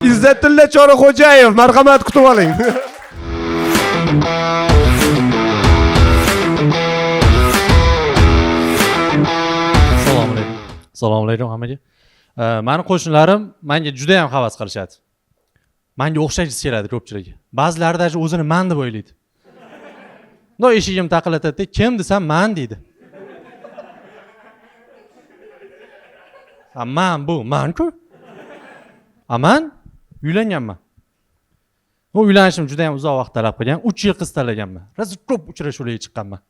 Izzatulla Chorixo'jayev, marhamat, kutib oling. Assalomu alaykum. Assalomu alaykum hammaga. Mani qo'shnilarim menga juda ham havas qilishadi. Menga o'xshagisi keladi ko'pchiligi. Ba'zilari даже o'zini man deb o'ylaydi. No eshigim taqillatadi, kim desam man deydi. Ha, man bu, man-ku. A man uylanganman. Bu uylanishim juda ham uzoq vaqt talab qilgan. 3 yil qiz tanlaganman. Rosa ko'p uchrashuvlarga chiqqanman.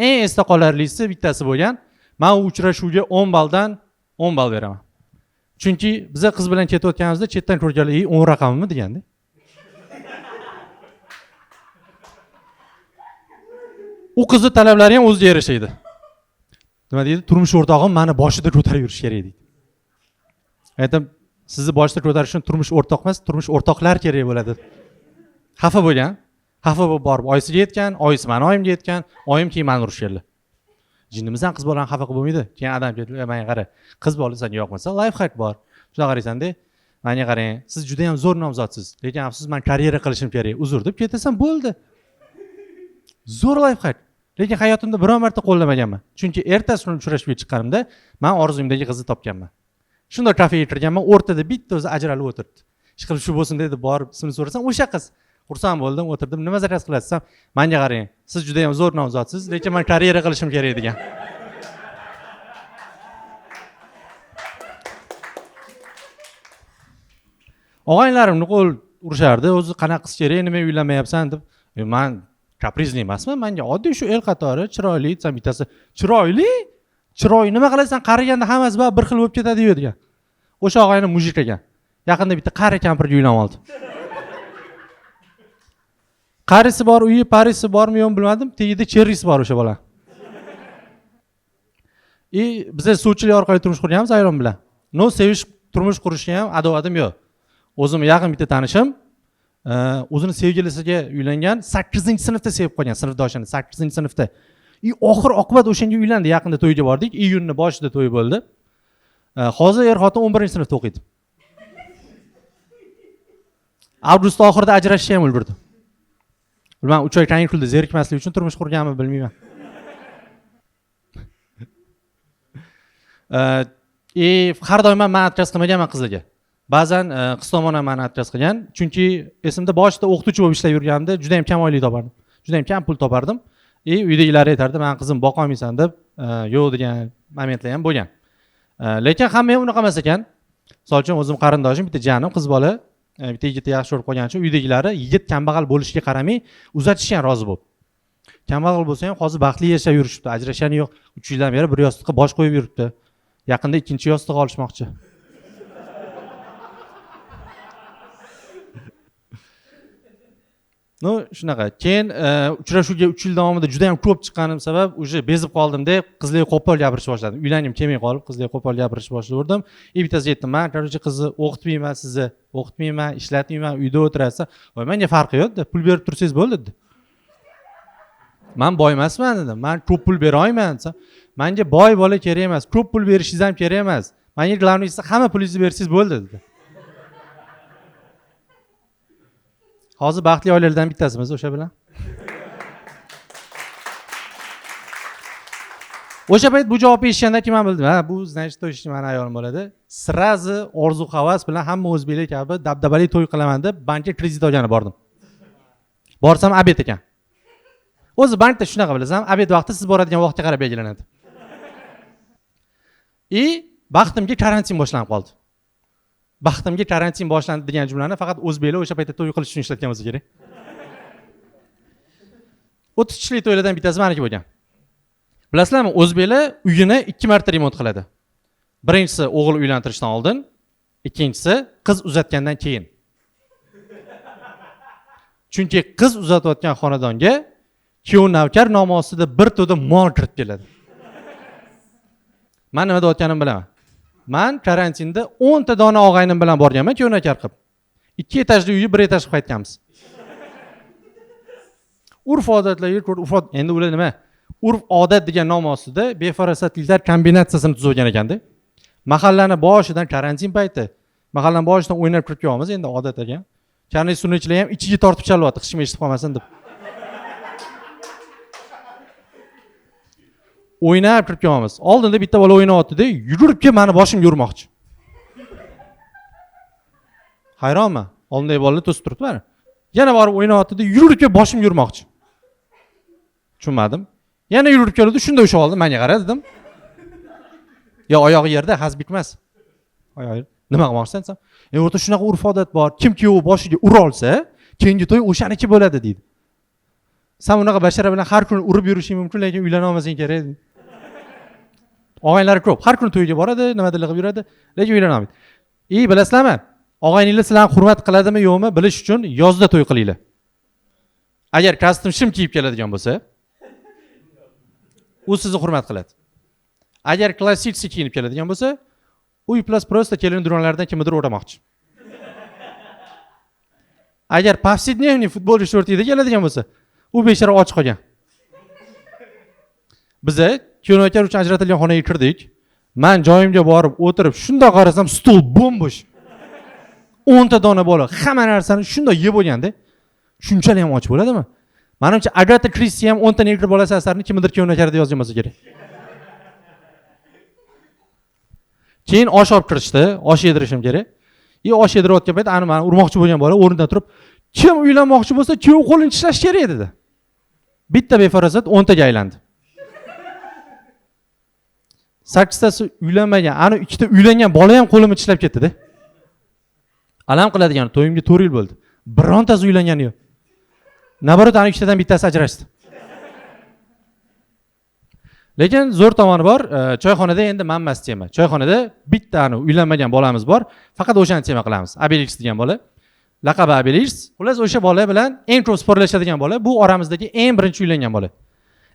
Eng esda qolarlisi bittasi bo'lgan. Men u uchrashuvga 10 balldan 10 ball beraman. Chunki biza qiz bilan ketayotganimizda chetdan ko'rganlar, "Ey, 10 raqamimi?" deganda. U qizni talablari ham o'ziga yarasha edi. Nima deydi? Turmush o'rtog'im meni boshida ko'tarib yurish kerak deydi. Aytdim, sizni boshida ko'tarish uchun turmush o'rtoq emas, turmush o'rtoqlar kerak bo'ladi. Xafa bo'lgan. Xafa bo'lib borib oyisiga yetgan, oyisi meni oyimga yetgan, oyim keyin meni urishganlar. Jinnimizdan qiz bolani xafa qilib bo'lmaydi. Keyin adam keldi, menga qara, qiz bola senga yoqmasa, life hack bor. Shunday qaraysan-da, menga qarang, siz juda ham zo'r nomzodsiz, lekin afsus men karyera qilishim kerak, uzr deb ketasan, bo'ldi. Zo'r life hack. Lekin hayotimda biror marta qo'llamaganman. Chunki ertasi kuni uchrashuvga chiqqanimda men orzumdagi qizni topganman. Shunda kafega kirganman, o'rtada bitta o'zi ajralib o'tiribdi. Ish qilib shu bo'lsin dedi, borib ismini so'rasam, o'sha qiz. Xursand bo'ldim, o'tirdim. Nima zakaz qilasiz desam, menga qarang, siz juda ham zo'r nomzodsiz, lekin men karyera qilishim kerak degan. Og'aynilarimni qo'l urishardi, o'zi qanaqa qiz kerak, nima uylanmayapsan deb. Men kaprizli emasman, menga oddiy shu el qatori chiroyli desam, bittasi chiroyli, chiroy nima qilasan, qariganda hammasi bir xil bo'lib ketadi-yu degan. O'sha og'ayni mujik ekan. Yaqinda bitta qari kampirga uylanib oldi. Qarisi bor, uyi parisi bormi yo'qmi bilmadim, tagida cherrisi bor o'sha bola. Biza suvchilik orqali turmush qurganmiz ayron bilan. No sevish turmush qurishga ham adovatim yo'q. O'zim yaqin bitta tanishim, o'zini sevgilisiga uylangan, 8-sinfda sevib qolgan sinfdoshini, 8-sinfda. Oxir oqibat o'shanga uylandi, yaqinda to'yga bordik, iyunning boshida to'y bo'ldi. Hozir er-xotin 11-sinfda o'qiydi. Avgust oxirida ajrashishga ham ulgurdi. Bilmadim, 3 oy kanikulda zerikmaslik uchun turmush qurganmi bilmayman. Har doim men atkaz qilmaganman qizlarga. Ba'zan qiz tomon ham meni atkaz qilgan, chunki esimda boshida o'qituvchi bo'lib ishlab yurganimda juda ham kam oylik topardim. Juda ham kam pul topardim. Uydagilar aytardi, "Men qizim boqa olmaysan" deb, yo'q degan momentlar ham bo'lgan. Lekin hamma ham unaqa emas ekan. Misol uchun o'zim qarindoshim bitta janim qiz bola, bitta yigitni yaxshi ko'rib qolgan uchun uydagilari yigit kambag'al bo'lishiga qaramay uzatishga ham rozi bo'ldi. Kambag'al bo'lsa ham hozir baxtli yashab yurishibdi, ajrashgani yo'q. 3 yildan beri bir yostiqqa bosh qo'yib yuribdi. Yaqinda ikkinchi yostiq olishmoqchi. No, shunaqa. Keyin uchrashuvga 3 yil davomida juda ham ko'p chiqqanim sabab уже bezib qoldim deb qizlarga qo'pol gapirishni boshladim. Uylangim kelmay qolib, qizlarga qo'pol gapirishni boshladim. Bittasiga aytdim, men короче qizni o'qitmayman, sizni o'qitmayman, ishlatmayman, uyda o'tirasiz. Voy, menga farqi yo'q dedi. Pul berib tursangiz bo'ldi dedi. Men boy emasman dedim. Men ko'p pul bera olmayman desam, menga boy bola kerak emas, ko'p pul berishingiz ham kerak emas. Menga главное hamma pulingizni bersangiz bo'ldi dedi. Hozir baxtli oilalardan bittasimiz o'sha bilan. O'sha payt bu javobni eshitgandan keyin men bildim, ha, bu значит точно meni ayolim bo'ladi. Srazi orzu havas bilan hamma o'zbeklar kabi dabdabali to'y qilaman deb bankka kredit olgani bordim. Borsam obed ekan. O'zi bankda shunaqa bilasan, obed vaqti siz boradigan vaqtga qarab belgilanadi. Baxtimga karantin boshlanib qoldi. Baxtimga karantin boshlandi degan jumlani faqat o'zbeklar o'sha paytda to'y qilish uchun ishlatgan bo'lsa kerak. 30 kishilik to'ylardan bittasi meniki bo'lgan. Bilasizlarmi, o'zbeklar uyini 2 marta remont qiladi. Birinchisi o'g'il uylantirishdan oldin, ikkinchisi qiz uzatgandan keyin. Chunki qiz uzatayotgan xonadonga kuyov navkar nomi ostida bir to'da mol kirib keladi. Men nima deyotganimni bilaman. Men karantinda 10 ta dona og'aynim bilan borganman kuyov navkar qilib. 2 etajli uyni 1 etaj qilib qaytganmiz. Urf odatlarga ko'ra, urf endi ular nima? Urf odat degan nom ostida befarosatliklar kombinatsiyasini tuzgan ekanda. Mahallani boshidan karantin payti, mahallani boshidan o'ynab kirib kelyapmiz, endi odat ekan. Karnay sunnichilar ham ichiga tortib chalyapti, hech kim eshitib qolmasin deb. O'ynab kirib kelyapmiz. Oldinda bitta bola o'ynayapti-da, yugurib kelib meni boshimga urmoqchi. Hayronman. Oldindagi bolalar to'sib turibdi meni. Yana borib o'ynayapti-da, yugurib kelib boshimga urmoqchi. Tushunmadim. Yana yugurib keldi, shunda o'sha oldi, menga qara dedim. Yo, oyog'i yerda, hazbik emas. Oyog'i nima qilmoqchisan desam, o'rta shunaqa urf-odat bor, kim kuyov boshiga ura olsa, keyingi to'y o'shaniki bo'ladi deydi. Sen unaqa bashara bilan har kuni urib yurishing mumkin, lekin uylana olmasang kerak. Og'aynilari ko'p, har kuni to'yga boradi, nimadir qilib yuradi, lekin uylana olmaydi. Bilasizlarmi? Og'ayninglar sizlarni hurmat qiladimi, yo'qmi bilish uchun yozda to'y qilinglar. Agar kostyum shim kiyib keladigan bo'lsa, u sizni hurmat qiladi. Agar klassik kiyinib keladigan bo'lsa, u iflos prosta kelin duronlardan kimnidir o'ramoqchi. Agar повседневный futbolchi shortida keladigan bo'lsa, u bechora och qolgan. Biza kuyovlar uchun ajratilgan xonaga kirdik. Men joyimga borib o'tirib, shundoq qarasam, stol bo'm-bo'sh. 10 ta dona bola hamma narsani shundoq yeb bo'lganda, shunchalik ham och bo'ladimi? Menimcha Agatha Christie ham 10 ta negr bolasi asarini kimnidir kuyovlar deb yozgan bo'lsa kerak. Keyin osh olib kirishdi, osh yedirishim kerak. Osh yedirayotgan payt ana meni urmoqchi bo'lgan bola o'rnidan turib, kim uylanmoqchi bo'lsa, kuyov qo'lini tishlash kerak dedi. Bitta befarosat 10 taga aylandi. 8 tasi uylanmagan, ana 2 ta uylangan bola ham qo'limni tishlab ketdi-da. Alam qiladigan to'yimga 4 yil bo'ldi. Birontasi uylangani yo'q. Nabarot ana 2 tadan bittasi ajrashdi. Lekin zo'r tomoni bor, choyxonada endi men emas tema. Choyxonada bitta ani uylanmagan bolamiz bor, faqat o'shani tema qilamiz. Abelix degan bola. Laqabi Abelix. Xullas o'sha bola bilan eng ko'p sporlashadigan bola, bu oramizdagi eng birinchi uylangan bola.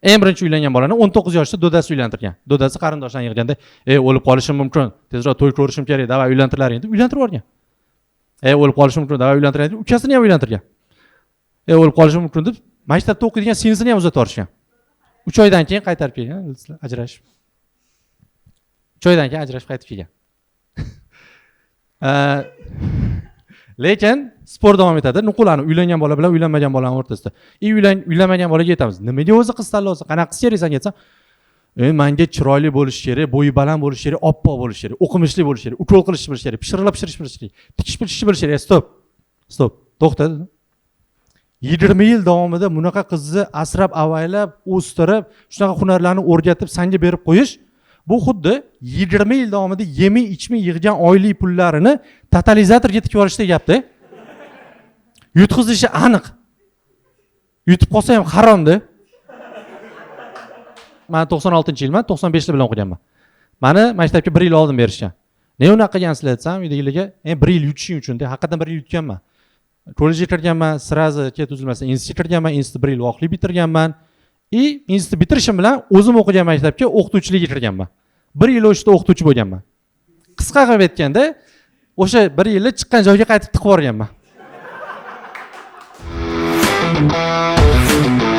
Eng birinchi uylangan bolani 19 yoshda dodasi uylantirgan. Dodasi qarindoshlarni yig'ganda, o'lib qolishim mumkin, tezroq to'y ko'rishim kerak, davay uylantirlaring deb uylantirib yuborgan. O'lib qolishim mumkin, davay uylantiring deb ukasini ham uylantirgan. O'lib qolishim mumkin deb maktabda o'qiydigan singlisini ham uzatib yuborishgan. 3 oydan keyin qaytarib kelgan, ajrashib. 3 oydan keyin ajrashib qaytib kelgan. Lekin sport davom etadi. Nuqulani uylangan bola bilan uylanmagan bolaning o'rtasida. Uylanmagan bolaga aytamiz, nimaga o'zi qiz tanlayapsan? Qanaqa qiz kerak senga desam, menga chiroyli bo'lishi kerak, bo'yi baland bo'lishi kerak, oppoq bo'lishi kerak, o'qimishli bo'lishi kerak, ukol qilishni bilishi kerak, pishiriqlab pishirishni bilishi kerak, tikish bichishni bilishi kerak. Stop. Stop. To'xta dedim. 20 yil davomida bunaqa qizni asrab, avaylab, o'stirib, shunaqa hunarlarni o'rgatib senga berib qo'yish, bu xuddi 20 yil davomida yemay ichmay yig'gan oylik pullarini totalizatorga tikib yuborishdek gapda. Yutqizishi aniq. Yutib qolsa ham haromda. Men 96-yilman, 95 bilan o'qiganman. Meni maktabga 1 yil oldin berishgan. Ne unaqa qilgansizlar desam, uydagilarga, 1 yil yutishing uchun de, haqiqatan 1 yil yutganman. Kollejga kirganman, sразу ket uzilmasdan institutga kirganman, institutni 1 yil vaqtli bitirganman. Institutni bitirishim bilan o'zim o'qigan maktabga o'qituvchilikka kirganman. 1 yil o'sha o'qituvchi bo'lganman. Qisqa qilib aytganda, o'sha 1 yilda chiqqan joyga qaytib tiqib yuborganman.